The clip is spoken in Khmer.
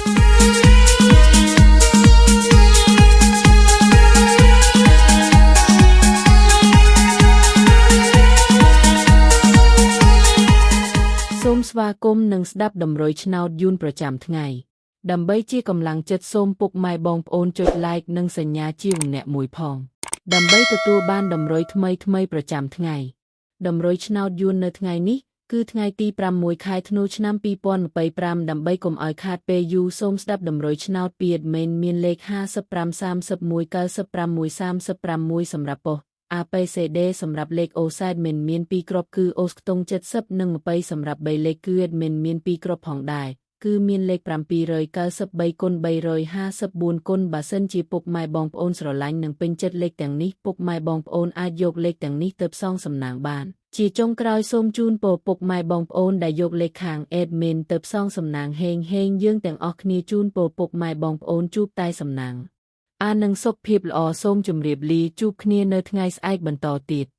សូមស្វាគមន៍និងស្ដាប់តម្រុយឆ្នោតយួនប្រចាំថ្ងៃដើម្បីជាកម្លាំងចិត្តសូមពុកម៉ែបងប្អូនចុច Like និងសញ្ញាជាម្នាក់មួយផងដើម្បីទទួលបានតម្រុយថ្មីថ្មីប្រចាំថ្ងៃតម្រុយឆ្នោតយួននៅថ្ងៃនេះគឺថ្ងៃទី6ខែធ្នូឆ្នាំ2025ដើម្បីកុំឲ្យខាតពេលយូរសូមស្ដាប់តម្រុយឆ្នោតពី admin មានលេខ55 31 96 36សម្រាប់ប៉ុស្តិ៍ APCD សម្រាប់លេខអូសែតមិនមាន2គ្រាប់គឺអូសខ្ទង់70និង20សម្រាប់3លេខគឺ admin មាន2គ្រាប់ផងដែរគឺមានលេខ793គុណ354គុណបើសិនជាពុកម៉ែបងប្អូនស្រឡាញ់និងពេញចិត្តលេខទាំងនេះពុកម៉ែបងប្អូនអាចយកលេខទាំងនេះទៅផ្សងសំណាងបានជាចុងក្រោយសូមជូនពរពុកម៉ែបងប្អូនដែលយកលេខខាង admin ទៅផ្សងសំណាងហេងហេងយើងទាំងអស់គ្នាជូនពរពុកម៉ែបងប្អូនជួបតែសំណាងអានឹងសុខភាពល្អសូមជម្រាបលាជួបគ្នានៅថ្ងៃស្អែកបន្តទៀត។